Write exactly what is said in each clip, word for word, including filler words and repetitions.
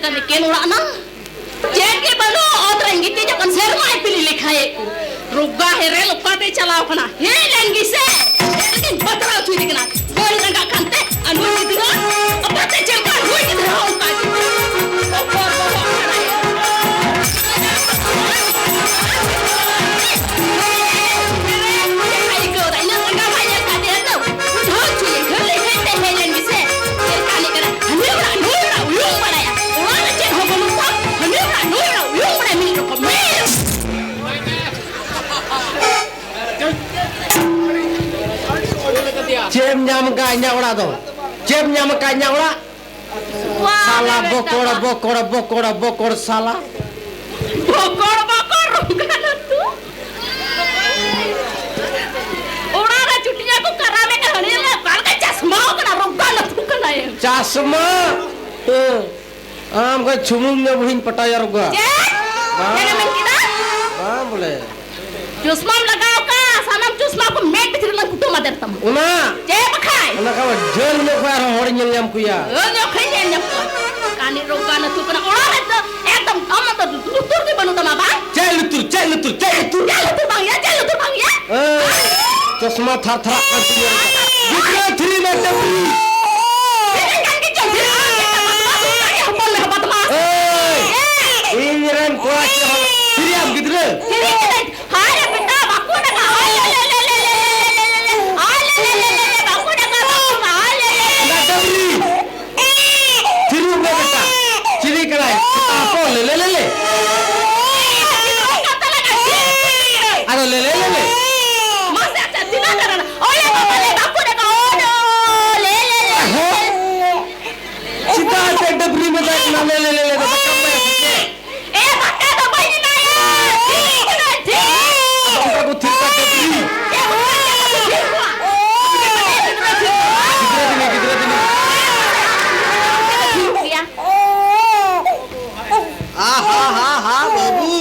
ᱠᱟᱱ ᱮᱠᱮᱱ ᱚᱲᱟᱜ ᱱᱟ᱾ ᱪᱮᱫ ᱜᱮ ᱵᱟᱹᱱᱩᱜ, ᱚᱛ ᱨᱮᱧ ᱜᱤᱛᱤᱡᱚᱜ ᱠᱟᱱ, ᱥᱮᱨᱢᱟ ᱤᱯᱤᱞ ᱤᱧ ᱞᱮᱠᱷᱟᱭᱮᱫ ᱠᱚ᱾ ᱨᱳᱜᱟ ᱦᱮᱨᱮᱞ ᱚᱠᱟᱛᱮ ᱪᱟᱞᱟᱣ ᱠᱟᱱᱟ? ᱦᱮᱡ ᱞᱮᱱ ᱜᱮᱥᱮ, ᱦᱮᱡ ᱞᱮᱱ ᱜᱮᱧ ᱵᱟᱛᱨᱟᱣ ᱦᱚᱪᱚᱭᱮᱫᱮ ᱠᱟᱱᱟ᱾ ᱵᱟᱹᱧ ᱨᱟᱸᱜᱟᱜ ᱠᱟᱱᱛᱮ, ᱟᱨ ᱱᱩᱭ ᱜᱤᱫᱽᱨᱟᱹ ᱟᱯᱟᱛᱮ ᱪᱮᱫ ᱞᱮᱠᱟ, ᱱᱩᱭ ᱜᱤᱫᱽᱨᱟᱹ ᱦᱚᱸ ᱚᱱᱠᱟ ᱜᱮ᱾ ᱵᱚᱠᱚᱨ ᱵᱚᱠᱚᱨ ᱠᱟᱱᱟᱭ᱾ ᱪᱮᱫ ᱞᱮᱠᱟᱭ ᱟᱹᱭᱠᱟᱹᱣ ᱮᱫᱟ? ᱤᱱᱟᱹᱜ ᱨᱟᱸᱜᱟᱣ ᱵᱟᱭ ᱧᱮᱞ ᱠᱟᱫᱮᱭᱟ ᱛᱚ᱾ ᱵᱩᱡᱷᱟᱹᱣ ᱦᱚᱪᱚᱭᱮ, ᱠᱷᱟᱹᱞᱤ ᱦᱮᱡ ᱛᱮ ᱦᱮᱡ ᱞᱮᱱ ᱜᱮᱥᱮ᱾ ᱪᱮᱫ ᱞᱮᱠᱟ ᱮᱱᱮᱡ ᱠᱟᱱᱟ? ᱦᱟᱹᱱᱤ ᱚᱲᱟᱜ, ᱱᱩᱭ ᱚᱲᱟᱜ ᱩᱭᱩᱝ ᱵᱟᱲᱟᱭᱟ᱾ ᱚᱲᱟᱜ ᱨᱮ ᱪᱮᱫ ᱦᱚᱸ ᱵᱟᱹᱱᱩᱜ ᱠᱚᱣᱟ᱾ ᱦᱟᱹᱱᱤ ᱚᱲᱟᱜ, ᱱᱩᱭ ᱚᱲᱟᱜ ᱩᱭᱩᱝ ᱵᱟᱲᱟᱭᱟ, ᱢᱤᱫ ᱨᱚᱠᱚᱢ, ᱢᱤᱫ ᱨᱚᱠᱚᱢ᱾ ᱪᱮᱫ ᱮᱢ ᱧᱟᱢ ᱠᱟᱜ ᱤᱧᱟᱹᱜ ᱚᱲᱟᱜ ᱫᱚ? ᱪᱮᱫ ᱮᱢ ᱧᱟᱢ ᱠᱟᱜ ᱤᱧᱟᱹᱜ ᱚᱲᱟᱜ? ᱥᱟᱞᱟ ᱵᱚᱠᱚᱲ, ᱵᱚᱠᱚᱲ, ᱵᱚᱠᱚᱲ, ᱵᱚᱠᱚᱲ, ᱥᱟᱞᱟ᱾ ᱵᱚᱠᱚᱲ, ᱵᱚᱠᱚᱲ, ᱨᱚᱝᱜᱟᱱ ᱟᱹᱛᱩ᱾ ᱚᱲᱟᱜ ᱨᱮ ᱪᱩᱴᱤᱭᱟᱹ ᱠᱚ ᱠᱟᱨᱟᱢᱮ ᱠᱟᱱᱟ, ᱦᱟᱹᱱᱤ ᱞᱮ ᱚᱠᱟ ᱞᱮᱠᱟ ᱪᱟᱥᱢᱟᱣ ᱠᱟᱱᱟ, ᱨᱚᱝᱜᱟᱱ ᱟᱹᱛᱩ ᱠᱟᱱᱟᱭ᱾ ᱪᱟᱥᱢᱟ? ᱦᱮᱸ᱾ ᱟᱢ ᱠᱷᱚᱱ ᱪᱷᱩᱢᱩᱝ ᱧᱚᱜ ᱵᱩᱲᱦᱤᱧ ᱯᱟᱴᱟᱭᱟ, ᱨᱚᱜᱟ᱾ ᱪᱮᱫ? ᱵᱟᱝ᱾ ᱪᱮᱫ ᱮᱢ ᱢᱮᱱ ᱠᱮᱫᱟ? ᱵᱟᱝ ᱵᱚᱞᱮ᱾ ᱪᱚᱥᱢᱟᱢ ᱞᱟᱜᱟᱣ ᱠᱟᱜᱼᱟ, ᱥᱟᱱᱟᱢ ᱪᱚᱥᱢᱟ ᱠᱚ ᱢᱮᱫ ᱵᱷᱤᱛᱨᱤ ᱨᱮᱞᱟᱝ ᱠᱩᱴᱟᱹᱢ ᱟᱫᱮᱨ ᱛᱟᱢᱟ᱾ ᱚᱱᱟ? ᱪᱮᱫ ᱵᱟᱠᱷᱟᱡ? ᱚᱱᱟ ᱠᱷᱟᱱ ᱡᱷᱟᱹᱞ ᱧᱚᱜ ᱠᱷᱚᱱ ᱟᱨᱦᱚᱸ ᱦᱚᱲᱤᱧ ᱧᱮᱞ ᱧᱟᱢ ᱠᱚᱭᱟ᱾ ᱡᱷᱟᱹᱞ ᱧᱚᱜ ᱠᱷᱚᱱ ᱧᱮᱞ ᱧᱟᱢ ᱠᱚᱣᱟ᱾ ᱠᱟᱹᱱᱤ ᱨᱚᱜᱟ ᱱᱟᱹᱛᱩ ᱠᱟᱱᱟ᱾ ᱚᱲᱟᱜ ᱨᱮ ᱫᱚ ᱮᱠᱫᱚᱢ ᱟᱢᱟᱜ ᱫᱚ ᱞᱩᱛᱩᱨ ᱜᱮ ᱵᱟᱹᱱᱩᱜ ᱛᱟᱢᱟ ᱵᱟᱝ? ᱪᱮᱫ ᱞᱩᱛᱩᱨ? ᱪᱮᱫ ᱞᱩᱛᱩᱨ? ᱪᱮᱫ ᱞᱩᱛᱩᱨ? ᱪᱮᱫ ᱞᱩᱛᱩᱨ ᱵᱟᱝ ᱭᱟ? ᱪᱮᱫ ᱞᱩᱛᱩᱨ ᱵᱟᱝ ᱭᱟ? ᱮᱭ, ᱪᱚᱥᱢᱟ ᱛᱷᱟᱨ ᱛᱷᱟᱨᱟᱜ ᱠᱟᱱ ᱛᱤᱧᱟ᱾ ᱜᱤᱫᱽᱨᱟᱹ ᱛᱷᱤᱨᱤ ᱢᱮ ᱰᱟᱹᱵᱽᱨᱤ᱾ ᱛᱤᱱᱟᱹᱜ ᱜᱟᱱ ᱜᱮ ᱪᱚᱥᱢᱟ? ᱦᱚᱯᱚᱱ ᱢᱮ ᱦᱚᱯᱚᱱ ᱛᱟᱢᱟ᱾ ᱮᱭ, ᱤᱧ ᱨᱮᱱ ᱠᱚᱲᱟ ᱪᱮᱫ ᱦᱚᱸ ᱛᱷᱤᱨᱤᱭᱟᱢ ᱜᱤᱫᱽᱨᱟᱹ? ᱛᱷᱤᱨᱤ ᱠᱮᱫᱟᱹᱧ᱾ ᱦᱟᱭ ᱨᱮ ᱵᱮᱴᱟ, ᱵᱟᱠᱚ ᱰᱟᱠᱟ᱾ ᱦᱟᱭ ᱞᱮ ᱞᱮ ᱞᱮ, ᱵᱟᱠᱚ ᱰᱟᱠᱟ, ᱵᱟᱠᱚ ᱰᱟᱠᱟ᱾ ᱦᱟᱭ ᱞᱮ ᱞᱮ ᱞᱮ, ᱵᱟᱠᱚ ᱰᱟᱠᱟ, ᱵᱟᱠᱚ ᱰᱟᱠᱟ᱾ ᱦᱟᱭ ᱞᱮ ᱞᱮ ᱞᱮ᱾ ᱚᱱᱟ ᱰᱟᱹᱝᱨᱤ᱾ ᱛᱷᱤᱨᱩ ᱢᱮ ᱵᱮᱴᱟ᱾ ᱪᱤᱞᱤ ᱠᱟᱱᱟᱭ? ᱥᱮᱛᱟ ᱦᱚᱯᱚᱱ, ᱞᱮ ᱞᱮ ᱞᱮ ᱞᱮ᱾ ᱟᱫᱚ ᱞᱮ ᱞᱮ ᱞᱮ ᱞᱮ᱾ ᱢᱟᱥᱮ ᱟᱪᱪᱷᱟ, ᱛᱤᱱᱟᱹᱜ ᱜᱟᱱ? ᱚᱞᱮ ᱵᱟᱵᱟ ᱞᱮ, ᱵᱟᱠᱚ ᱰᱟᱠᱟ, ᱚᱰᱚ, ᱞᱮ ᱞᱮ ᱞᱮ᱾ ᱦᱮᱸ? ᱥᱮᱛᱟ ᱛᱮ ᱰᱟᱹᱵᱽᱨᱤ ᱢᱮᱛᱟᱭ ᱠᱟᱱᱟ, ᱞᱮ ᱞᱮ ᱞᱮ ᱫᱚ ᱫᱟᱠᱟᱢ ᱮᱢᱟᱭᱟ ᱥᱮ ᱪᱮᱫ? ᱮ, ᱫᱟᱠᱟ ᱫᱚ ᱵᱟᱹᱧ ᱮᱢᱟᱭᱟ᱾ ᱛᱷᱤᱨ ᱠᱟᱱᱟᱭ, ᱛᱷᱤᱨ᱾ ᱟᱫᱚ ᱚᱱᱠᱟ ᱠᱚ ᱛᱷᱤᱨ ᱠᱟᱜ ᱰᱟᱹᱵᱽᱨᱤ᱾ ᱮ, ᱚᱱᱟ ᱪᱮᱫ ᱠᱚ ᱛᱷᱤᱨ ᱠᱚᱣᱟ? ᱜᱤᱫᱽᱨᱟᱹ ᱫᱤᱱᱤ, ᱜᱤᱫᱽᱨᱟᱹ ᱫᱤᱱᱤ᱾ ᱛᱷᱤᱨ ᱠᱚ ᱜᱮᱭᱟ᱾ ᱟᱦᱟ, ᱦᱟ, ᱦᱟ, ᱵᱟᱹᱵᱩ᱾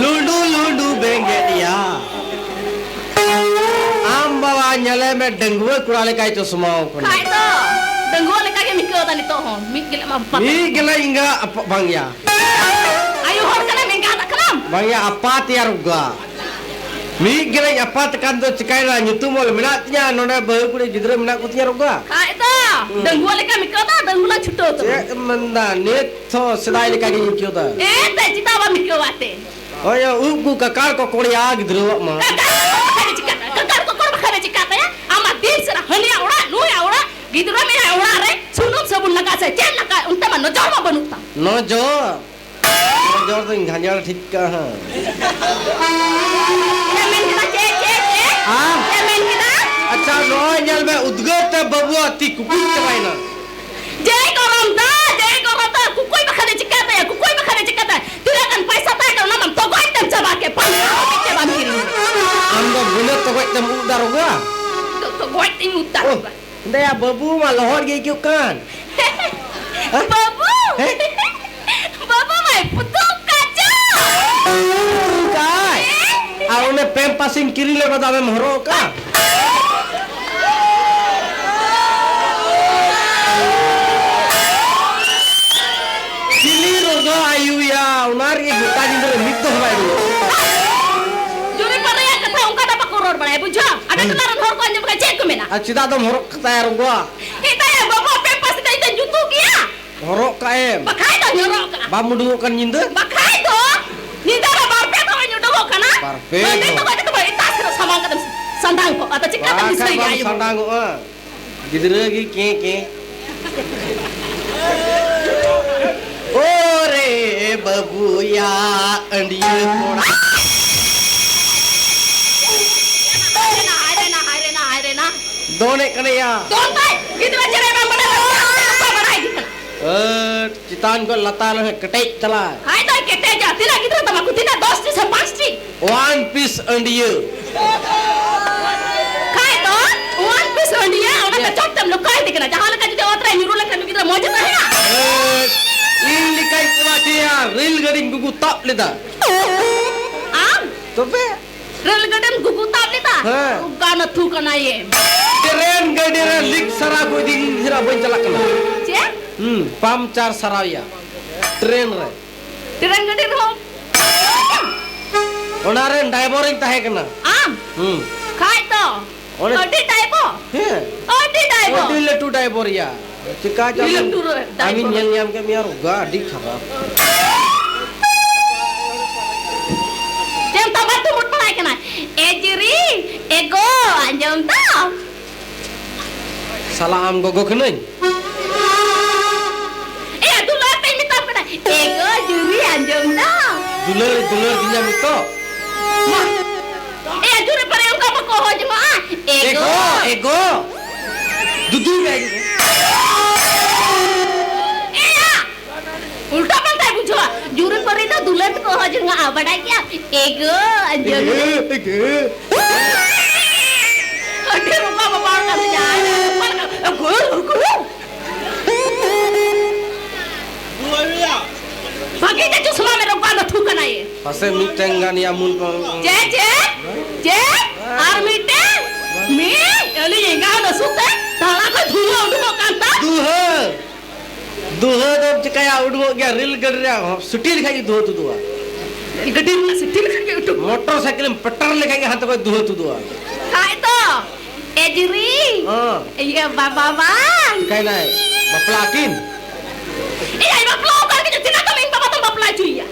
ᱞᱩᱰᱩ, ᱞᱩᱰᱩ ᱵᱮᱸᱜᱮᱫ ᱭᱟ᱾ ᱟᱢ ᱵᱟᱵᱟ ᱧᱮᱞᱮ ᱢᱮ, ᱰᱟᱺᱜᱩᱣᱟᱹ ᱠᱚᱲᱟ ᱞᱮᱠᱟᱭ ᱪᱚᱥᱢᱟᱣ ᱠᱟᱱᱟ᱾ ᱠᱷᱟᱡ ᱫᱚ, ᱰᱟᱺᱜᱩᱣᱟᱹ ᱞᱮᱠᱟ ᱜᱮᱢ ᱟᱹᱭᱠᱟᱹᱣ ᱱᱤᱛᱚᱜ ᱦᱚᱸ ᱢᱤᱫ ᱜᱮᱞᱮ ᱮᱢᱟ ᱵᱟᱯᱟ᱾ ᱢᱤᱫ ᱜᱮᱞᱮ ᱮᱸᱜᱟ ᱟᱯᱟ-, ᱵᱟᱝ ᱭᱟ᱾ ᱟᱭᱳ ᱦᱚᱲ ᱠᱟᱱᱟᱢ, ᱮᱸᱜᱟᱛ ᱠᱟᱱᱟᱢ? ᱵᱟᱝ ᱭᱟ, ᱟᱯᱟᱛ ᱭᱟ ᱨᱚᱜᱟ᱾ ᱢᱤᱫ ᱜᱮᱞᱮ ᱟᱯᱟᱛ ᱠᱟᱱ ᱫᱚ ᱪᱤᱠᱟᱭᱱᱟ? ᱧᱩᱛᱩᱢ ᱚᱞ ᱢᱮᱱᱟᱜ ᱛᱤᱧᱟ, ᱱᱚᱰᱮ ᱵᱟᱹᱦᱩ ᱠᱩᱲᱤ ᱜᱤᱫᱽᱨᱟᱹ ᱢᱮᱱᱟᱜ ᱠᱚ ᱛᱤᱧᱟ ᱨᱚᱜᱟ᱾ ᱠᱷᱟᱡ ᱫᱚ, ᱦᱩᱸ᱾ ᱰᱟᱺᱜᱩᱣᱟᱹ ᱞᱮᱠᱟᱢ ᱟᱹᱭᱠᱟᱹᱣ ᱫᱟ, ᱰᱟᱺᱜᱩᱣᱟᱹ ᱞᱟᱝ ᱪᱷᱩᱴᱟᱹᱣ ᱛᱟᱵᱚᱱ᱾ ᱪᱮᱫ ᱮᱢ ᱢᱮᱱᱫᱟ? ᱱᱤᱛ ᱦᱚᱸ ᱥᱮᱫᱟᱭ ᱞᱮᱠᱟ ᱜᱤᱧ ᱟᱹᱭᱠᱟᱹᱣ ᱫᱟ᱾ ᱮ ᱛᱮ, ᱪᱮᱫᱟᱜ ᱵᱟᱢ ᱟᱹᱭᱠᱟᱹᱣᱟ ᱛᱮ? ᱦᱳᱭ, ᱩᱵ ᱠᱚ ᱠᱟᱠᱟᱲ ᱠᱚᱠᱚᱲ ᱭᱟ ᱜᱤᱫᱽᱨᱟᱹᱣᱟᱜ ᱢᱟ᱾ ᱠᱟᱠᱟᱲ ᱠᱚᱠᱚᱲ ᱵᱟᱠᱷᱟᱡ ᱫᱚ ᱪᱤᱠᱟᱹᱛᱮ? ᱠᱟᱠᱟᱲ ᱠᱚᱠᱚᱲ ᱵᱟᱠᱷᱟᱡ ᱫᱚ ᱪᱤᱠᱟᱹᱛᱮ? ᱟᱢᱟᱜ ᱫᱤᱱ ᱥᱟᱨᱟ ᱦᱟᱹᱱᱤᱭᱟᱜ ᱚᱲᱟᱜ, ᱱᱩᱭᱟᱜ ᱚᱲᱟᱜ, ᱜᱤᱫᱽᱨᱟᱹ ᱢᱮᱱᱟᱭᱟ ᱚᱲᱟᱜ ᱨᱮ, ᱥᱩᱱᱩᱢ ᱥᱟᱵᱩᱱ ᱞᱟᱜᱟᱜ ᱥᱮ ᱪᱮᱫ ᱞᱟᱜᱟᱜ, ᱚᱱᱛᱮ ᱢᱟ ᱱᱚᱡᱚᱨ ᱢᱟ ᱵᱟᱹᱱᱩᱜ ᱛᱟᱢ᱾ ᱱᱚᱡᱚᱨ? ᱱᱚᱡᱚᱨ ᱫᱚᱧ ᱜᱷᱟᱸᱡᱚᱲ ᱴᱷᱤᱠ ᱠᱟᱜᱼᱟ ᱦᱟᱸᱜ᱾ ᱪᱮᱫ ᱢᱮᱱ ᱠᱮᱫᱟ? ᱪᱮᱫ, ᱪᱮᱫ, ᱪᱮᱫ? ᱦᱮᱸ? ᱪᱮᱫ ᱢᱮᱱ ᱠᱮᱫᱟ? ᱟᱪᱪᱷᱟ, ᱱᱚᱜᱼᱚᱭ ᱧᱮᱞ ᱢᱮ, ᱩᱫᱽᱜᱟᱹᱨ ᱛᱮ ᱵᱟᱹᱵᱩᱣᱟᱜ ᱛᱤ ᱠᱩᱠᱩᱡ ᱪᱟᱵᱟᱭᱮᱱᱟ᱾ ᱡᱮᱭ ᱜᱚᱨᱚᱢ ᱫᱟ, ᱡᱮᱭ ᱜᱚᱨᱚᱢ ᱫᱟ, ᱠᱩᱠᱩᱭ ᱵᱟᱠᱷᱟᱱ ᱮ ᱪᱤᱠᱟᱹᱛᱮ, ᱠᱩᱠᱩᱭ ᱵᱟᱠᱷᱟᱱ ᱮ ᱪᱤᱠᱟᱹᱛᱮ? ᱛᱤᱱᱟᱹᱜ ᱜᱟᱱ ᱯᱚᱭᱥᱟ ᱛᱟᱦᱮᱸ ᱠᱟᱱᱟ, ᱚᱱᱟ ᱢᱟ ᱛᱚᱜᱚᱡ ᱛᱮᱢ ᱪᱟᱵᱟ ᱠᱮᱫ, ᱯᱟᱸᱪ ᱥᱚ ᱴᱟᱠᱟ ᱛᱮ ᱵᱟᱢ ᱠᱤᱨᱤᱧ ᱞᱮᱫᱟ᱾ ᱟᱢ ᱫᱚ ᱵᱤᱱᱟᱹ ᱛᱚᱜᱚᱡ ᱛᱮᱢ ᱩᱵ ᱫᱟ ᱨᱚᱜᱟ? ᱛᱚ-, ᱛᱚᱜᱚᱡ ᱛᱮᱧ ᱩᱵ ᱫᱟ ᱳᱦ, ᱨᱚᱜᱟ᱾ ᱫᱟᱭᱟ ᱵᱟᱹᱵᱩ ᱢᱟ ᱞᱚᱦᱚᱫ ᱜᱮ ᱟᱹᱭᱠᱟᱹᱜ ᱠᱟᱱ᱾ ᱦᱮᱸ? ᱵᱟᱹᱵᱩ! ᱦᱮᱸ? ᱵᱟᱹᱵᱩ ᱢᱟᱭ ᱯᱩᱛᱩᱜ ᱠᱟᱪᱟ! ᱯᱩᱛᱩᱜ ᱠᱟᱭ? ᱦᱮᱸ? ᱟᱨ ᱚᱱᱮ ᱯᱮᱢᱯᱟᱥᱤᱧ ᱠᱤᱨᱤᱧ ᱞᱮᱫ, ᱚᱱᱟ ᱫᱚ ᱟᱢᱮᱢ ᱦᱚᱨᱚᱜ ᱟᱠᱟᱫ? ᱪᱤᱞᱤ ᱨᱚᱜᱟ ᱟᱭᱩᱭᱟ, ᱚᱱᱟ ᱨᱮᱜᱮ ᱜᱚᱴᱟ ᱧᱤᱫᱟᱹ ᱨᱮ ᱢᱤᱫ ᱫᱚ ᱦᱚᱸ ᱵᱟᱭ ᱨᱩᱣᱟᱹᱲᱟ᱾ ᱡᱩᱨᱤ ᱯᱟᱨᱮᱭᱟᱜ ᱠᱟᱛᱷᱟ ᱚᱱᱠᱟ ᱫᱚ ᱵᱟᱠᱚ ᱨᱚᱲ ᱵᱟᱲᱟᱭᱟ, ᱵᱩᱡᱷᱟᱹᱣ? ᱟᱯᱮ ᱦᱮᱸ᱾ ᱴᱚᱞᱟ ᱨᱮᱱ ᱦᱚᱲ ᱠᱚ ᱟᱸᱡᱚᱢ ᱠᱷᱟᱱ ᱪᱮᱫ ᱠᱚ ᱢᱮᱱᱟ? ᱟᱨ ᱪᱮᱫᱟᱜ ᱫᱚᱢ ᱦᱚᱨᱚᱜ ᱠᱟᱛᱟᱭᱟ ᱨᱚᱜᱟ? ᱦᱮᱸ, ᱛᱟᱭᱟ, ᱵᱟᱹᱵᱩ, ᱟᱯᱮ ᱯᱟᱥᱮ ᱫᱚ ᱤᱧ ᱫᱚᱧ ᱡᱩᱛᱩᱜ ᱜᱮᱭᱟ᱾ ᱦᱚᱨᱚᱜ ᱠᱟᱜ ᱮᱢ? ᱵᱟᱠᱷᱟᱡ ᱫᱚᱧ ᱦᱚᱨᱚᱜ ᱠᱟᱜᱼᱟ᱾ ᱵᱟᱢ ᱩᱰᱩᱠᱚᱜ ᱠᱟᱱ ᱧᱤᱫᱟᱹ? ᱵᱟᱠᱷᱟᱡ ᱫᱚ ᱧᱤᱫᱟᱹ ᱨᱮ ᱵᱟᱨ ᱯᱮ ᱫᱷᱟᱣ ᱤᱧ ᱩᱰᱩᱠᱚᱜ ᱠᱟᱱᱟ᱾ ᱵᱟᱨ ᱯᱮ ᱵᱟᱹᱭ ᱫᱷᱟᱣ? ᱛᱮ ᱵᱟᱹᱭ ᱛᱮ ᱮᱴᱟᱜ ᱥᱮᱫ ᱨᱮ ᱥᱟᱢᱟᱝ ᱠᱟᱛᱮᱢ ᱥᱟᱱᱰᱟᱝ ᱠᱚᱜᱼᱟ, ᱟᱫᱚ ᱪᱤᱠᱟᱹᱛᱮᱢ ᱵᱟᱠᱷᱟᱡ ᱫᱤᱥᱟᱹᱭ ᱜᱮᱭᱟ ᱵᱟᱢ ᱟᱭᱳ? ᱥᱟᱱᱰᱟᱝᱚᱜᱼᱟ᱾ ᱜᱤᱫᱽᱨᱟᱹ ᱜᱮ ᱠᱮᱸ ᱠᱮᱸ᱾ ᱳ ᱨᱮ ᱵᱟᱹᱵᱩᱭᱟ ᱟᱹᱰᱤᱭᱟᱹ ᱠᱚᱲᱟ᱾ ᱦᱟᱭ ᱨᱮ ᱱᱟ, ᱦᱟᱭ ᱨᱮ ᱱᱟ, ᱦᱟᱭ ᱨᱮ ᱱᱟ, ᱦᱟᱭ ᱨᱮ ᱱᱟ᱾ ᱫᱚᱱᱮᱜ ᱠᱟᱱᱟᱭᱟ᱾ ᱫᱚᱱ ᱛᱟᱭ, ᱜᱤᱫᱽᱨᱟᱹ ᱪᱮᱬᱮ ᱵᱟᱝ ᱵᱟᱰᱟᱭ, ᱵᱟᱰᱟᱭ ᱤᱫᱤᱜ ᱠᱟᱱᱟ᱾ ᱟᱹᱴ, ᱪᱮᱛᱟᱱ ᱠᱷᱚᱱ ᱞᱟᱛᱟᱨ ᱦᱚᱸ ᱠᱮᱴᱮᱡ ᱪᱟᱞᱟᱜ᱾ ᱦᱟᱭ ᱫᱚᱭ ᱠᱮᱴᱮᱡᱟ, ᱛᱤᱱᱟᱹᱜ ᱜᱤᱫᱽᱨᱟᱹ ᱛᱟᱢᱟ ᱠᱚ, ᱛᱤᱱᱟᱹᱜ, ᱫᱚᱥ ᱴᱤ ᱥᱮ ᱯᱟᱸᱪ ᱴᱤ? One piece ᱟᱹᱰᱤᱭᱟᱹ᱾ ᱠᱷᱟᱡ ᱫᱚ, one piece ᱟᱹᱰᱤᱭᱟᱹ, ᱚᱱᱟ ᱠᱟᱪᱚᱴ ᱛᱮᱢ ᱞᱚᱠᱟᱭ ᱤᱫᱤ ᱠᱟᱱᱟ᱾ ᱡᱟᱦᱟᱸ ᱞᱮᱠᱟ ᱡᱩᱫᱤ ᱚᱛ ᱨᱮ ᱧᱩᱨᱩ ᱞᱮᱱᱠᱷᱟᱱ ᱩᱱᱤ ᱜᱤᱫᱽᱨᱟᱹ ᱢᱚᱡᱽ ᱮ ᱛᱟᱦᱮᱱᱟ? ᱟᱹᱴ, ᱤᱧ ᱞᱮᱠᱟᱧ ᱠᱚᱨᱟᱣ ᱠᱮᱭᱟ, ᱨᱮᱞ ᱜᱟᱹᱰᱤᱧ ᱜᱩᱜᱩ ᱛᱟᱵ ᱞᱮᱫᱟ᱾ ᱟᱢ? ᱛᱚᱵᱮ? ᱨᱮᱞ ᱜᱟᱹᱰᱤᱢ ᱜᱩᱜᱩ ᱛᱟᱵ ᱞᱮᱫᱟ? ᱦᱮᱸ᱾ ᱨᱩᱜᱟ ᱱᱟᱹᱛᱷᱩ ᱠᱟᱱᱟᱭᱮᱢ᱾ ᱴᱨᱮᱱ ᱜᱟᱹᱰᱤ ᱨᱮ ᱞᱤᱠ ᱥᱟᱨᱟ ᱠᱚ ᱤᱫᱤ ᱠᱤᱫᱤᱧ ᱠᱷᱟᱱ ᱵᱟᱹᱧ ᱪᱟᱞᱟᱜ ᱠᱟᱱᱟ᱾ ᱪᱮᱫ? ᱦᱩᱸ, ᱯᱟᱢᱪᱟᱨ ᱥᱟᱨᱟᱣᱭᱟ ᱴᱨᱮᱱ ᱨᱮ᱾ ᱴᱨᱮᱱ ᱜᱟᱹᱰᱤ ᱨᱮᱦᱚᱸ? ᱚᱱᱟ ᱨᱮᱱ ᱰᱟᱭᱵᱚᱨᱤᱧ ᱛᱟᱦᱮᱸ ᱠᱟᱱᱟ᱾ ᱟᱢ? ᱦᱩᱸ᱾ ᱠᱷᱟᱡ ᱫᱚ᱾ ᱚᱱᱮ ᱟᱹᱰᱤ ᱰᱟᱭᱵᱚᱨ? ᱦᱮᱸ᱾ ᱟᱹᱰᱤ ᱰᱟᱭᱵᱚᱨ? ᱟᱹᱰᱤ ᱞᱟᱹᱴᱩ ᱰᱟᱭᱵᱚᱨ ᱭᱟ᱾ ᱪᱮᱠᱟ ᱪᱚ ᱟᱹᱰᱤ ᱟᱢᱤᱧ, ᱞᱟᱹᱴᱩ ᱨᱮ ᱟᱢᱤᱧ ᱰᱟᱭᱵᱚᱨ᱾ ᱧᱮᱞ ᱧᱟᱢ ᱠᱮᱫ ᱢᱮᱭᱟ, ᱨᱚᱜᱟ, ᱟᱹᱰᱤ ᱠᱷᱟᱨᱟᱯ᱾ ᱪᱮᱫ ᱮᱢ ᱛᱟᱢᱵᱟ ᱛᱩᱢᱩᱫ ᱵᱟᱲᱟᱭ ᱠᱟᱱᱟ? ᱮ ᱡᱤᱨᱤ, ᱮ ᱜᱚ, ᱟᱸᱡᱚᱢ ᱫᱟᱢ? ᱥᱟᱞᱟ ᱟᱢ ᱜᱚᱜᱚ ᱠᱟᱹᱱᱟᱹᱧ? ᱮᱭᱟ, ᱫᱩᱞᱟᱹᱲ ᱛᱮᱧ ᱢᱮᱛᱟᱢ ᱠᱟᱱᱟ᱾ ᱮ ᱜᱚ, ᱡᱩᱨᱤ ᱟᱸᱡᱚᱢ ᱫᱟᱢ? ᱫᱩᱞᱟᱹᱲ, ᱫᱩᱞᱟᱹᱲ ᱫᱤᱧᱟ ᱱᱤᱛᱚᱜ? ᱢᱟ᱾ ᱮᱭᱟ, ᱡᱩᱨᱤ ᱯᱟᱨᱮ ᱚᱱᱠᱟ ᱵᱟᱠᱚ ᱦᱚᱦᱚ ᱡᱚᱝᱚᱜᱼᱟ᱾ ᱮ ᱜᱚ, ᱮ ᱜᱚ᱾ ᱫᱩᱫᱩ ᱜᱮ᱾ ᱮᱭᱟ! ᱩᱞᱴᱟ ᱯᱟᱞᱴᱟᱭ ᱵᱩᱡᱷᱟᱹᱣᱟ᱾ ᱡᱩᱨᱤ ᱯᱟᱹᱨᱤ ᱫᱚ ᱫᱩᱞᱟᱹᱲ ᱛᱮᱠᱚ ᱦᱚᱦᱚ ᱡᱚᱝᱟᱜᱼᱟ, ᱵᱟᱰᱟᱭ ᱜᱮᱭᱟᱢ? ᱮ ᱜᱚ, ᱟᱸᱡᱚᱢ ᱢᱮ᱾ ᱮ ᱜᱚ, ᱮ ᱜᱚ᱾ ᱟᱹᱰᱤ ᱨᱚᱠᱟ ᱵᱟᱵᱟ ᱦᱚᱲ ᱠᱟᱱ ᱛᱤᱧᱟ᱾ ᱮ ᱜᱚ, ᱮ ᱜᱚ᱾ ᱵᱷᱟᱜᱮ ᱜᱮ ᱪᱚᱥᱢᱟ ᱢᱮ, ᱨᱚᱠᱟ ᱫᱚ ᱴᱷᱩ ᱠᱟᱱᱟᱭ᱾ ᱯᱟᱥᱮ ᱢᱤᱫᱴᱮᱱ ᱜᱟᱱ ᱭᱟ ᱢᱩᱞ ᱠᱚ᱾ ᱪᱮᱫ, ᱪᱮᱫ? ᱪᱮᱫ? ᱟᱨ ᱢᱤᱫᱴᱮᱱ? ᱢᱤᱫ? ᱟᱹᱞᱤᱧ ᱮᱸᱜᱟ ᱦᱚᱸ ᱱᱟᱹᱥᱩ ᱛᱮ ᱛᱟᱲᱟ ᱠᱷᱚᱡ ᱫᱷᱩᱣᱟᱹ ᱩᱰᱩᱠᱚᱜ ᱠᱟᱱ ᱛᱟ᱾ ᱫᱩᱦᱟᱹ! ᱫᱩᱦᱟᱹ ᱫᱚᱢ ᱪᱤᱠᱟᱹᱭᱟ? ᱩᱰᱩᱠᱚᱜ ᱜᱮᱭᱟ, ᱨᱮᱞ ᱜᱟᱹᱰᱤ ᱨᱮᱭᱟᱜ ᱦᱚᱸ ᱥᱩᱴᱤ ᱞᱮᱠᱷᱟᱡ ᱜᱮ ᱫᱩᱦᱟᱹ ᱛᱩᱫᱩᱜᱼᱟ᱾ ᱜᱟᱹᱰᱤ ᱨᱮᱱᱟᱜ ᱥᱩᱴᱤ ᱞᱮᱠᱷᱟᱡ ᱜᱮ ᱩᱰᱩᱠ᱾ ᱢᱚᱴᱚᱨ ᱥᱟᱭᱠᱮᱞ ᱮᱢ ᱯᱮᱴᱟᱨ ᱞᱮᱠᱷᱟᱡ ᱜᱮ ᱦᱟᱱᱛᱮ ᱠᱷᱚᱡ ᱫᱩᱦᱟᱹ ᱛᱩᱫᱩᱜᱼᱟ᱾ ᱠᱷᱟᱡ ᱫᱚ, ᱮ ᱡᱤᱨᱤ, ᱦᱚᱸ᱾ ᱤᱭᱟᱹ ᱵᱟᱵᱟ ᱵᱟᱝ᱾ ᱪᱤᱠᱟᱹᱭᱱᱟᱭ? ᱵᱟᱯᱞᱟ ᱟᱹᱠᱤᱱ? ᱮᱭᱟᱭ ᱵᱟᱯᱞᱟ ᱚᱠᱟ ᱨᱮᱜᱮ ᱪᱮᱫᱟᱜ ᱛᱟᱢ ᱤᱧ ᱵᱟᱵᱟ ᱛᱟᱢ ᱵᱟᱯᱞᱟ ᱦᱚᱪᱚᱭᱮᱭᱟ?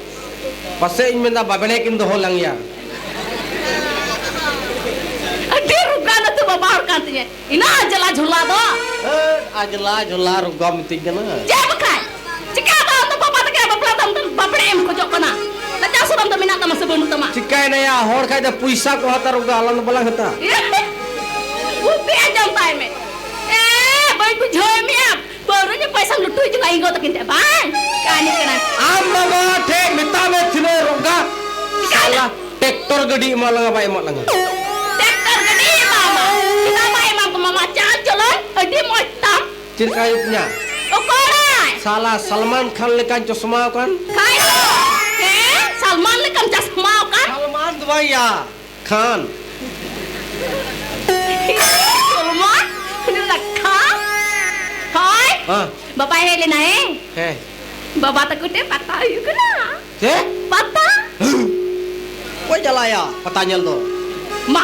ᱯᱟᱥᱮᱡ ᱤᱧ ᱢᱮᱱᱫᱟ ᱵᱟᱵᱮᱲᱮ ᱠᱤᱱ ᱫᱚᱦᱚ ᱞᱟᱝ ᱭᱟ᱾ ᱟᱹᱰᱤ ᱨᱩᱜᱟ ᱱᱟᱹᱛᱩ ᱵᱟᱵᱟ ᱦᱚᱲ ᱠᱟᱱ ᱛᱤᱧᱟᱹ᱾ ᱤᱱᱟᱹ ᱟᱡᱽᱞᱟ ᱡᱷᱚᱞᱟ ᱫᱚ᱾ ᱦᱟᱹᱴ, ᱟᱡᱽᱞᱟ ᱡᱷᱚᱞᱟ ᱨᱩᱜᱟ ᱢᱤᱛᱟᱹᱧ ᱠᱟᱱᱟ᱾ ᱪᱮᱫ ᱵᱟᱠᱷᱟᱡ? ᱪᱤᱠᱟ ᱫᱚ ᱟᱢ ᱫᱚ ᱵᱟᱵᱟ ᱛᱟᱠᱚ ᱵᱟᱯᱞᱟ ᱛᱟᱢ ᱫᱚ ᱵᱟᱯᱲᱮ ᱮᱢ ᱠᱷᱚᱡᱚᱜ ᱠᱟᱱᱟ? ᱞᱟᱪᱟ ᱥᱚᱨᱚᱢ ᱫᱚ ᱢᱮᱱᱟᱜ ᱛᱟᱢᱟ ᱥᱮ ᱵᱟᱹᱱᱩᱜ ᱛᱟᱢᱟ? ᱪᱤᱠᱟᱭᱱᱟᱭᱟ, ᱦᱚᱲ ᱠᱷᱟᱡ ᱫᱚ ᱯᱚᱭᱥᱟ ᱠᱚ ᱦᱟᱛᱟᱣ ᱨᱩᱜᱟ, ᱟᱞᱟᱝ ᱫᱚ ᱵᱟᱞᱟᱝ ᱦᱟᱛᱟᱣᱟ᱾ ᱵᱩᱫᱷᱤ ᱟᱸᱡᱚᱢ ᱛᱟᱭ ᱢᱮ᱾ ᱮ, ᱵᱟᱹᱧ ᱵᱩᱡᱷᱟᱹᱣ ᱢᱮᱭᱟ᱾ ᱯᱟᱹᱣᱨᱟᱹ ᱧᱩ ᱯᱚᱭᱥᱟᱢ ᱞᱩᱴᱩᱡ ᱡᱚᱝᱟ ᱤᱧ ᱜᱚ ᱛᱟᱹᱠᱤᱱ ᱴᱷᱮᱡ, ᱵᱟᱝ? ᱠᱟᱹᱦᱱᱤ ᱠᱟᱱᱟ᱾ ᱟᱢ ᱵᱟᱵᱟ ᱴᱷᱮᱡ ᱢᱮᱛᱟ ᱢᱮ ᱛᱤᱱᱟᱹᱜ ᱨᱚᱜᱟ᱾ ᱪᱤᱠᱟᱹᱭᱱᱟ? ᱥᱟᱞᱟ ᱴᱨᱟᱠᱴᱚᱨ ᱜᱟᱹᱰᱤ ᱮᱢᱟ ᱞᱟᱝᱟ ᱵᱟᱭ ᱮᱢᱟ ᱞᱟᱝᱟ᱾ ᱴᱨᱟᱠᱴᱚᱨ ᱜᱟᱹᱰᱤ ᱮᱢᱟᱢᱟ᱾ ᱪᱮᱫᱟᱜ ᱵᱟᱭ ᱮᱢᱟᱢ ᱛᱟᱢᱟ? ᱟᱢᱟᱜ ᱪᱟᱞ ᱪᱚᱞᱚᱱ ᱟᱹᱰᱤ ᱢᱚᱡᱽ ᱛᱟᱢ᱾ ᱪᱮᱫ ᱞᱮᱠᱟᱭ ᱩᱯᱧᱟ? ᱚᱠᱚᱭ? ᱥᱟᱞᱟ ᱥᱟᱞᱢᱟᱱ ᱠᱷᱟᱱ ᱞᱮᱠᱟᱧ ᱪᱚᱥᱢᱟ ᱟᱠᱟᱱ᱾ ᱠᱷᱟᱡ ᱫᱚ᱾ ᱦᱮᱸ, ᱥᱟᱞᱢᱟᱱ ᱞᱮᱠᱟᱢ ᱪᱚᱥᱢᱟ ᱟᱠᱟᱱ᱾ ᱥᱟᱞᱢᱟᱱ ᱫᱚ ᱵᱟᱝ ᱭᱟ᱾ ᱠᱷᱟᱱ᱾ ᱥᱚᱞᱢᱚᱱ? ᱩᱱᱤ ᱫᱚ ᱠᱷᱟᱱ? ᱦᱳᱭ, ᱦᱮᱸ᱾ ᱵᱟᱵᱟᱭ ᱦᱮᱡ ᱞᱮᱱᱟ, ᱦᱮᱸ? ᱦᱮᱸ᱾ ᱵᱟᱵᱟ ᱛᱟᱠᱚ ᱴᱷᱮᱱ ᱯᱟᱛᱟ ᱦᱩᱭᱩᱜ ᱠᱟᱱᱟ᱾ ᱪᱮᱫ? ᱯᱟᱛᱟ᱾ ᱚᱠᱚᱭ ᱪᱟᱞᱟᱜᱼᱟ ᱯᱟᱛᱟ ᱧᱮᱞ ᱫᱚ? ᱢᱟ,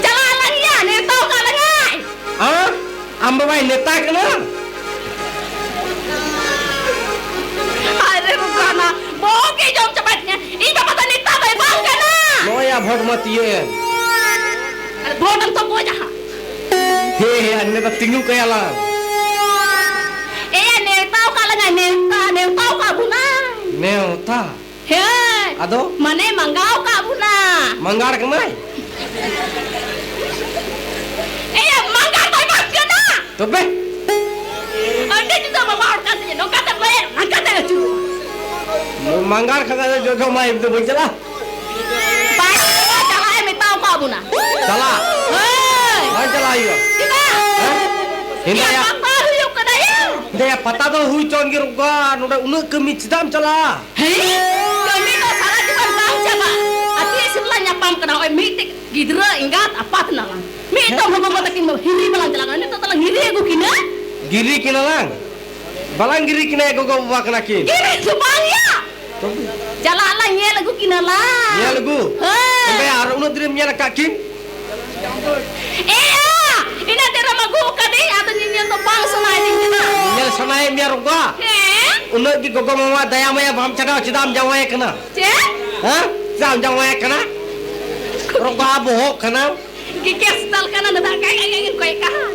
ᱪᱟᱞᱟᱜ ᱟᱞᱟᱝ ᱭᱟ, ᱱᱮᱣᱛᱟ ᱟᱠᱟᱫ ᱞᱟᱝᱟᱭ᱾ ᱦᱮᱸ? ᱟᱢ ᱵᱟᱵᱟᱭ ᱱᱮᱛᱟ ᱠᱟᱱᱟ? ᱟᱨᱮ ᱨᱩᱠᱟᱱᱟ, ᱵᱚᱦᱚᱜ ᱜᱮ ᱡᱚᱢ ᱪᱟᱵᱟᱭᱮᱫ ᱛᱤᱧᱟ᱾ ᱤᱧ ᱵᱟᱵᱟ ᱫᱚ ᱱᱮᱛᱟ ᱫᱚᱭ ᱵᱟᱝ ᱠᱟᱱᱟ᱾ ᱱᱚᱜᱼᱚᱭ ᱭᱟ ᱵᱷᱳᱴ ᱢᱟ ᱛᱤᱭᱳᱜ ᱮᱱ᱾ ᱟᱨ ᱵᱷᱳᱴ ᱮᱢ ᱛᱚ ᱜᱚᱡᱟ ᱦᱟᱸᱜ᱾ ᱦᱮᱸ, ᱦᱮᱸ, ᱟᱨ ᱱᱮᱛᱟ ᱛᱤᱸᱜᱩ ᱠᱟᱭᱟ ᱞᱟᱝ᱾ ᱮᱭᱟ, ᱱᱮᱣᱛᱟ ᱟᱠᱟᱫ ᱞᱟᱝᱟᱭ, ᱱᱮᱣᱛᱟ, ᱱᱮᱣᱛᱟ ᱟᱠᱟᱫ ᱵᱚᱱᱟᱭ᱾ ᱱᱮᱣᱛᱟ? ᱦᱮᱸ᱾ ᱟᱫᱚ? ᱢᱟᱱᱮ ᱢᱟᱸᱜᱟᱣ ᱟᱠᱟᱫ ᱵᱚᱱᱟ᱾ ᱢᱟᱸᱜᱟᱲ ᱠᱟᱱᱟᱭ? ᱮᱭᱟ, ᱢᱟᱸᱜᱟᱲ ᱫᱚᱭ ᱵᱟᱝ ᱠᱟᱱᱟ᱾ ᱛᱚᱵᱮ? ᱟᱹᱰᱤ ᱡᱩᱫᱟᱹ ᱵᱟᱵᱟ ᱦᱚᱲ ᱠᱟᱱ ᱛᱤᱧᱟ, ᱱᱚᱝᱠᱟ ᱛᱮ ᱵᱟᱭ, ᱱᱚᱝᱠᱟ ᱛᱮ ᱟᱹᱪᱩᱨᱚᱜᱼᱟ᱾ ᱢᱟᱸᱜᱟᱲ ᱠᱷᱟᱱ ᱫᱚ ᱡᱚᱡᱚ ᱢᱟ ᱤᱧ ᱫᱚ ᱵᱟᱹᱧ ᱪᱟᱞᱟᱜᱼᱟ᱾ ᱵᱟᱭ ᱪᱟᱞᱟᱜᱼᱟ, ᱪᱟᱞᱟᱜ ᱮ ᱢᱮᱛᱟᱣ ᱠᱟᱜ ᱵᱚᱱᱟ᱾ ᱪᱟᱞᱟᱜ? ᱦᱳᱭ᱾ ᱵᱟᱝ ᱪᱟᱞᱟᱜ ᱦᱩᱭᱩᱜᱼᱟ᱾ ᱪᱮᱫᱟᱜ? ᱦᱮᱸ? ᱮᱭᱟ, ᱦᱮᱸᱫᱟᱭᱟ᱾ ᱯᱟᱛᱟ ᱦᱩᱭᱩᱜ ᱠᱟᱱᱟ ᱭᱟ᱾ ᱦᱮᱸᱫᱟᱭᱟ, ᱯᱟᱛᱟ ᱫᱚ ᱦᱩᱭ ᱪᱚᱝ ᱜᱮ ᱨᱚᱜᱟ, ᱱᱚᱰᱮ ᱩᱱᱟᱹᱜ ᱠᱟᱹᱢᱤ ᱪᱮᱫᱟᱜ ᱮᱢ ᱪᱟᱞᱟᱜᱼᱟ? ᱦᱮᱸ? ᱠᱟᱹᱢᱤ ᱫᱚ ᱥᱟᱨᱟ ᱡᱤᱵᱚᱱ ᱵᱟᱝ ᱪᱟᱵᱟᱜᱼᱟ᱾ ᱟᱨ ᱛᱤᱥ ᱨᱮᱞᱟᱝ ᱧᱟᱯᱟᱢ ᱠᱟᱱᱟ? ᱱᱚᱜᱼᱚᱭ ᱢᱤᱫᱴᱮᱡ ᱜᱤᱫᱽᱨᱟᱹ ᱮᱸᱜᱟᱛ ᱟᱯᱟᱛ ᱱᱟᱞᱟᱝ᱾ ᱢᱤᱫ ᱫᱚᱢ ᱦᱚᱸ ᱜᱚᱜᱚ ᱛᱟᱹᱠᱤᱱ ᱫᱚ ᱦᱤᱨᱤ ᱵᱟᱞᱟᱝ ᱪᱟᱞᱟᱜ ᱠᱟᱱᱟ᱾ ᱱᱤᱛᱚᱜ ᱫᱚᱞᱟᱝ ᱦᱤᱨᱤ ᱟᱹᱜᱩ ᱠᱤᱱᱟ᱾ ᱜᱤᱨᱤ ᱠᱤᱱᱟ ᱞᱟᱝ? ᱵᱟᱞᱟᱝ ᱜᱤᱨᱤ ᱠᱤᱱᱟ, ᱜᱚᱜᱚ ᱵᱟᱵᱟ ᱠᱟᱱᱟ ᱠᱤᱱ᱾ ᱜᱤᱨᱤ ᱫᱚ ᱵᱟᱝ ᱭᱟ᱾ ᱛᱚᱵᱮ? ᱪᱟᱞᱟᱜ ᱟᱞᱟᱝ, ᱧᱮᱞ ᱟᱹᱜᱩ ᱠᱤᱱᱟ ᱞᱟᱝ᱾ ᱧᱮᱞ ᱟᱹᱜᱩ? ᱦᱳᱭ᱾ ᱮᱸᱰᱮ ᱟᱨ ᱩᱱᱟᱹᱜ ᱫᱤᱱᱮᱢ ᱧᱮᱞ ᱟᱠᱟᱫ ᱠᱤᱱ? ᱮᱭᱟ! ᱤᱱᱟᱹ ᱛᱮᱨᱮᱢ ᱟᱹᱜᱩ ᱟᱠᱟᱫᱤᱧ, ᱟᱫᱚ ᱧᱮᱧᱮᱞ ᱫᱚ ᱵᱟᱝ ᱥᱟᱱᱟᱭᱮᱫᱤᱧ ᱠᱟᱱᱟ᱾ ᱧᱮᱞ ᱥᱟᱱᱟᱭᱮᱫ ᱢᱮᱭᱟ ᱨᱚᱜᱟ? ᱦᱮᱸ? ᱩᱱᱟᱹᱜ ᱜᱮ ᱜᱚᱜᱚ ᱢᱟᱢᱟ ᱫᱟᱭᱟ ᱢᱟᱭᱟ ᱵᱟᱢ ᱪᱷᱟᱰᱟᱣᱟ, ᱪᱮᱫᱟᱜ ᱮᱢ ᱡᱟᱶᱟᱭᱮ ᱠᱟᱱᱟ? ᱪᱮᱫ? ᱦᱮᱸ? ᱪᱮᱫᱟᱜ ᱮᱢ ᱡᱟᱶᱟᱭᱮ ᱠᱟᱱᱟ? ᱨᱚᱜᱟ ᱵᱚᱦᱚᱜ ᱠᱟᱱᱟ᱾ ᱜᱮ ᱠᱮᱥ ᱫᱟᱞ ᱠᱟᱱᱟ, ᱱᱟᱫᱟ ᱠᱟᱭ ᱠᱟᱭ ᱠᱟᱭ ᱠᱚᱭ ᱠᱟᱦᱟᱱ᱾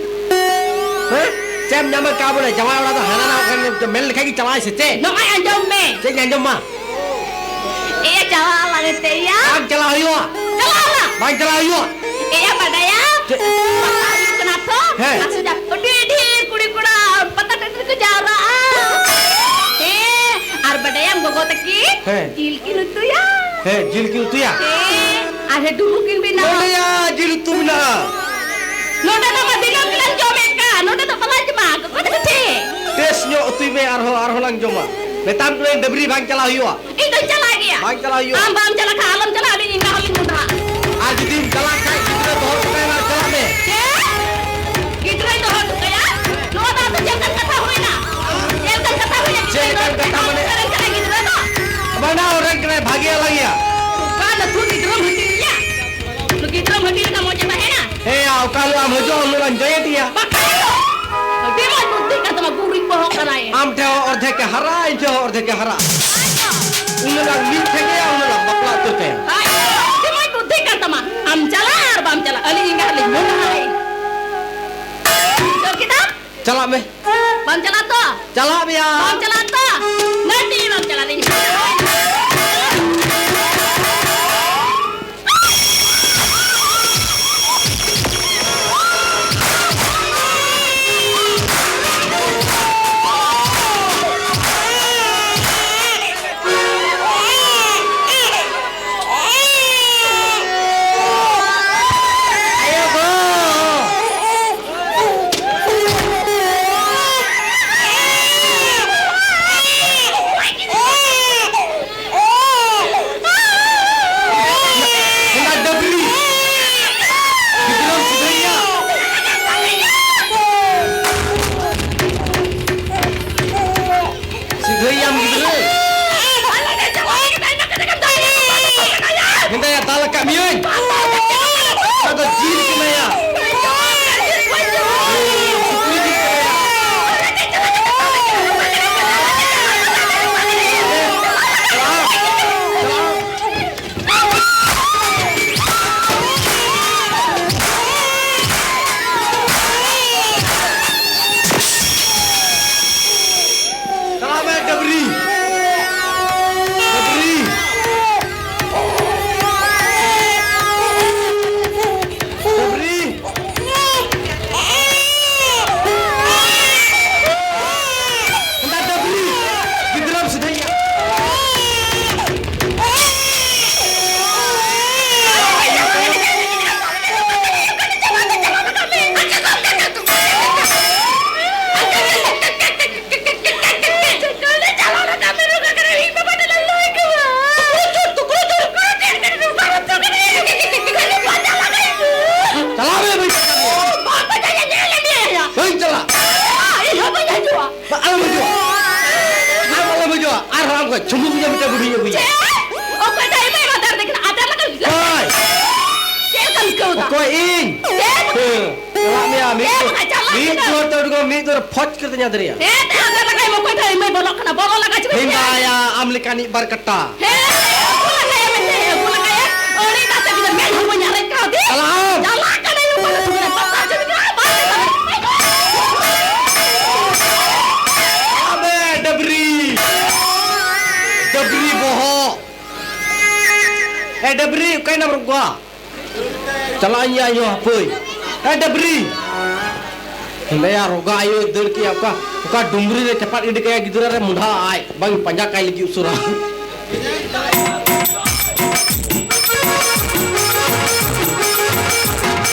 ᱦᱮᱸ? ᱪᱮᱫ ᱮᱢ ᱧᱟᱢᱟ ᱠᱟ ᱵᱚᱞᱮ? ᱡᱟᱶᱟᱭ ᱚᱲᱟᱜ ᱫᱚ ᱦᱟᱱᱟ ᱱᱟᱣᱟ ᱠᱟᱱ ᱜᱮ, ᱢᱮᱱ ᱞᱮᱠᱷᱟᱡ ᱜᱮ ᱪᱟᱞᱟᱜ ᱟᱭ ᱥᱮ ᱪᱮᱫ? ᱱᱚᱜᱼᱚᱭ ᱟᱸᱡᱚᱢ ᱢᱮ᱾ ᱪᱮᱫ ᱤᱧ ᱟᱸᱡᱚᱢ ᱢᱟ? ᱮᱭᱟ, ᱪᱟᱞᱟᱜ ᱟᱞᱟᱝ ᱮᱱᱛᱮ, ᱮᱭᱟ᱾ ᱵᱟᱝ ᱪᱟᱞᱟᱜ ᱦᱩᱭᱩᱜᱼᱟ᱾ ᱪᱟᱞᱟᱜ ᱟᱞᱟᱝ᱾ ᱵᱟᱝ ᱪᱟᱞᱟᱜ ᱦᱩᱭᱩᱜᱼᱟ᱾ ᱮᱭᱟ, ᱵᱟᱰᱟᱭᱟ? ᱪᱮᱫ? ᱯᱟᱛᱟ ᱦᱩᱭᱩᱜ ᱠᱟᱱᱟ ᱛᱚ᱾ ᱦᱮᱸ᱾ ᱟᱨ ᱥᱮᱫᱟᱜ ᱟᱹᱰᱤ ᱰᱷᱮᱨ ᱠᱩᱲᱤ ᱠᱚᱲᱟ ᱯᱟᱛᱟ ᱴᱟᱺᱰᱤ ᱨᱮᱠᱚ ᱡᱟᱣᱨᱟᱜᱼᱟ᱾ ᱦᱮᱸ, ᱟᱨ ᱵᱟᱰᱟᱭᱟᱢ ᱜᱚᱜᱚ ᱛᱟᱹᱠᱤᱱ? ᱦᱮᱸ᱾ ᱡᱤᱞ ᱠᱤᱱ ᱩᱛᱩᱭᱟ᱾ ᱦᱮᱸ, ᱡᱤᱞ ᱠᱤᱱ ᱩᱛᱩᱭᱟ? ᱦᱮᱸ, ᱟᱨ ᱦᱮᱸ, ᱰᱩᱸᱵᱩᱜ ᱠᱤᱱ ᱵᱮᱱᱟᱣᱟ᱾ ᱱᱚᱰᱮᱭᱟ ᱡᱤᱞ ᱩᱛᱩ ᱢᱮᱱᱟᱜᱼᱟ᱾ ᱱᱚᱰᱮ ᱫᱚ ᱢᱟ ᱫᱤᱱᱟᱹᱢ ᱜᱮᱞᱟᱝ ᱡᱚᱢᱮᱫ ᱠᱟᱱ, ᱱᱚᱰᱮ ᱫᱚ ᱵᱟᱞᱟᱝ ᱡᱚᱢᱟ, ᱜᱚᱜᱚ ᱛᱟᱠᱚ ᱴᱷᱮᱱ᱾ ᱴᱮᱥ ᱧᱚᱜ ᱩᱛᱩᱭ ᱢᱮ, ᱟᱨᱦᱚᱸ, ᱟᱨᱦᱚᱸ ᱞᱟᱝ ᱡᱚᱢᱟ᱾ ᱢᱮᱛᱟᱢ ᱠᱟᱹᱱᱟᱹᱧ ᱰᱟᱹᱵᱽᱨᱤ ᱵᱟᱝ ᱪᱟᱞᱟᱜ ᱦᱩᱭᱩᱜᱼᱟ᱾ ᱤᱧ ᱫᱚᱧ ᱪᱟᱞᱟᱜ ᱜᱮᱭᱟ᱾ ᱵᱟᱝ ᱪᱟᱞᱟᱜ ᱦᱩᱭᱩᱜᱼᱟ᱾ ᱟᱢ ᱵᱟᱢ ᱪᱟᱞᱟᱜ ᱠᱷᱟᱱ ᱟᱞᱚᱢ ᱪᱟᱞᱟᱜᱼᱟ, ᱟᱹᱞᱤᱧ ᱤᱧ ᱦᱚᱸᱞᱤᱧ ᱢᱚᱸᱰᱷᱟᱜᱼᱟ᱾ ᱟᱨ ᱡᱩᱫᱤᱢ ᱪᱟᱞᱟᱜ ᱠᱷᱟᱡ ᱜᱤᱫᱽᱨᱟᱹ ᱫᱚᱦᱚ ᱦᱚᱴᱚ ᱠᱟᱭ ᱢᱮ, ᱪᱟᱞᱟᱜ ᱢᱮ᱾ ᱪᱮᱫ? ᱜᱤᱫᱽᱨᱟᱹᱧ ᱫᱚᱦᱚ ᱦᱚᱴᱚ ᱠᱟᱭᱟ? ᱱᱚᱣᱟ ᱫᱚ ᱟᱫᱚ ᱪᱮᱫ ᱞᱮᱠᱟᱱ ᱠᱟᱛᱷᱟ ᱦᱩᱭᱱᱟ? ᱦᱤᱡᱩᱜᱼᱟ, ᱩᱱᱟᱹᱜ ᱞᱟᱝ ᱡᱚᱭᱮᱱ ᱜᱮᱭᱟ᱾ ᱵᱟᱠᱷᱟᱱ ᱫᱚ ᱟᱹᱰᱤ ᱢᱚᱡᱽ ᱵᱩᱫᱽᱫᱷᱤ ᱠᱟᱱ ᱛᱟᱢᱟ, ᱜᱩᱨᱤᱡ ᱵᱚᱦᱚᱜ ᱠᱟᱱᱟᱭ᱾ ᱟᱢ ᱴᱷᱮᱱ ᱦᱚᱸ ᱚᱨᱫᱷᱮᱠ ᱮ ᱦᱟᱨᱟ, ᱤᱧ ᱴᱷᱮᱱ ᱦᱚᱸ ᱚᱨᱫᱷᱮᱠ ᱮ ᱦᱟᱨᱟ᱾ ᱩᱱᱟᱹᱜ ᱞᱟᱝ ᱢᱤᱫ ᱴᱷᱮᱱ ᱜᱮᱭᱟ, ᱩᱱᱟᱹᱜ ᱞᱟᱝ ᱵᱟᱯᱞᱟ ᱩᱛᱟᱹᱨ ᱠᱟᱭᱟ᱾ ᱟᱭᱳ, ᱟᱹᱰᱤ ᱢᱚᱡᱽ ᱵᱩᱫᱽᱫᱷᱤ ᱠᱟᱱ ᱛᱟᱢᱟ᱾ ᱟᱢ ᱪᱟᱞᱟᱜ ᱟᱨ ᱵᱟᱢ ᱪᱟᱞᱟᱜ, ᱟᱹᱞᱤᱧ ᱮᱸᱜᱟ ᱦᱚᱲ ᱞᱤᱧ ᱢᱮᱱᱟ ᱦᱟᱸᱜ᱾ ᱵᱩᱡᱷᱟᱹᱣ ᱠᱮᱫᱟᱢ? ᱪᱟᱞᱟᱜ ᱢᱮ᱾ ᱵᱟᱢ ᱪᱟᱞᱟᱜ ᱛᱚ? ᱪᱟᱞᱟᱜ ᱢᱮᱭᱟ᱾ ᱵᱟᱢ ᱪᱟᱞᱟᱜ ᱛᱚ? ᱱᱟᱹᱴᱤ ᱵᱟᱢ ᱪᱟᱞᱟᱜ ᱛᱤᱧ᱾ ᱦᱮᱸᱫᱟ ᱰᱟᱹᱵᱽᱨᱤ᱾ ᱜᱤᱫᱽᱨᱟᱹᱢ ᱥᱤᱫᱷᱟᱹᱭᱮᱭᱟ᱾ ᱥᱤᱫᱷᱟᱹᱭᱮᱭᱟᱢ ᱜᱤᱫᱽᱨᱟᱹ᱾ ᱦᱮᱸᱫᱟᱭᱟ, ᱫᱟᱞ ᱟᱠᱟᱫ ᱢᱤᱭᱟᱹᱧ᱾ ᱚᱱᱟ ᱫᱚ ᱡᱤᱞ ᱠᱟᱱᱟᱭᱟ᱾ ᱥᱩᱠᱨᱤ ᱡᱤᱞ ᱠᱟᱱᱟᱭᱟ᱾ ᱪᱟᱞᱟᱜ ᱢᱮ, ᱰᱟᱹᱵᱽᱨᱤ᱾ ᱰᱟᱹᱵᱽᱨᱤ᱾ ᱰᱟᱹᱵᱽᱨᱤ᱾ ᱦᱮᱸᱫᱟ ᱰᱟᱹᱵᱽᱨᱤ᱾ ᱜᱤᱫᱽᱨᱟᱹᱢ ᱥᱤᱫᱷᱟᱹᱭᱮᱭᱟ᱾ ᱪᱟᱞᱟᱣ ᱢᱮ, ᱵᱟᱹᱧ ᱪᱟᱞᱟᱜ᱾ ᱵᱟᱹᱧ ᱪᱟᱞᱟᱜ᱾ ᱵᱟ, ᱟᱞᱚᱢ ᱦᱤᱡᱩᱜᱼᱟ᱾ ᱟᱢ ᱟᱞᱚᱢ ᱦᱤᱡᱩᱜᱼᱟ᱾ ᱟᱨ ᱟᱢ ᱠᱷᱚᱱ ᱪᱩᱢᱩᱠ ᱤᱧ ᱢᱤᱫᱴᱮᱱ ᱵᱩᱰᱷᱤ ᱟᱹᱜᱩᱭᱟ᱾ ᱪᱮᱫ? ᱚᱠᱚᱭᱴᱟᱜ ᱮᱢ ᱮᱢᱟ ᱫᱟᱲᱮ ᱠᱟᱱᱟ? ᱟᱫᱚ ᱚᱱᱟ ᱫᱚ ᱦᱳᱭ᱾ ᱪᱮᱫ ᱞᱮᱠᱟᱢ ᱟᱹᱭᱠᱟᱹᱣ ᱫᱟ? ᱚᱠᱚᱭ, ᱤᱧ? ᱪᱮᱫ? ᱦᱮᱸ᱾ ᱢᱤᱫ ᱮ, ᱫᱚ, ᱵᱟᱠᱷᱟᱡ ᱪᱟᱞᱟᱜ ᱢᱤᱫ ᱠᱟᱱᱟ᱾ ᱫᱚ ᱛᱚ ᱩᱰᱩᱠᱚᱜ, ᱢᱤᱫ ᱫᱚ ᱯᱷᱚᱡᱽ ᱠᱟᱛᱮ ᱧᱟᱫ ᱨᱮᱭᱟ᱾ ᱦᱮᱸ, ᱛᱮ ᱟᱫᱚ ᱞᱟᱜᱟᱭ ᱢᱚᱠᱚᱭ ᱛᱮ ᱤᱧ ᱢᱟᱹᱭ ᱵᱚᱞᱚᱜ ᱠᱟᱱᱟ, ᱵᱚᱞᱚ ᱞᱟᱜᱟ ᱪᱩᱠᱩ᱾ ᱦᱮᱸᱫᱟᱭᱟ, ᱟᱢ ᱞᱮᱠᱟᱱᱤᱡ ᱵᱟᱨ ᱠᱟᱴᱟ᱾ ᱦᱮᱸ, ᱟᱹᱜᱩ ᱞᱟᱜᱟᱭᱟ ᱢᱮᱱᱛᱮ, ᱟᱹᱜᱩ ᱞᱟᱜᱟᱭᱟ᱾ ᱟᱹᱰᱤ ᱱᱟᱥᱮ ᱜᱤᱫᱟᱹᱨ ᱢᱮᱫ ᱦᱚᱸ ᱵᱟᱹᱧ ᱟᱨᱮᱡ ᱠᱟᱣᱫᱮ᱾ ᱪᱟᱞᱟᱜ ᱟᱢ᱾ ᱪᱟᱞᱟᱜ ᱠᱟᱱᱟᱧ, ᱚᱠᱟ ᱨᱮ ᱛᱩᱞᱟᱹ ᱯᱟᱛᱟ ᱪᱮᱫ ᱞᱮᱠᱟ? ᱵᱟᱭ ᱪᱟᱞᱟᱜ᱾ ᱟᱵᱮ, ᱰᱟᱹᱵᱽᱨᱤ᱾ ᱰᱟᱹᱵᱽᱨᱤ ᱵᱚᱦᱚᱜ᱾ ᱮ, ᱰᱟᱹᱵᱽᱨᱤ, ᱚᱠᱟᱭ ᱱᱟᱢ ᱨᱚᱜᱟ? ᱪᱟᱞᱟᱜ ᱟᱹᱧ ᱭᱟ, ᱤᱧ ᱦᱚᱸ ᱦᱟᱯᱟᱹᱭ᱾ ᱮ, ᱰᱟᱹᱵᱽᱨᱤ᱾ ᱦᱮᱸᱫᱟᱭᱟ, ᱨᱚᱜᱟ ᱟᱭᱳᱭ ᱫᱟᱹᱲ ᱠᱮᱜᱼᱟ᱾ ᱚᱠᱟ, ᱚᱠᱟ ᱰᱩᱢᱨᱤ ᱨᱮ ᱪᱟᱯᱟᱫ ᱜᱤᱰᱤ ᱠᱟᱭᱟ ᱜᱤᱫᱽᱨᱟᱹ ᱨᱮ ᱢᱩᱸᱰᱷᱟ ᱟᱡ᱾ ᱵᱟᱝ ᱯᱟᱸᱡᱟ ᱠᱟᱭ ᱞᱟᱹᱜᱤᱫ ᱩᱥᱟᱹᱨᱟ᱾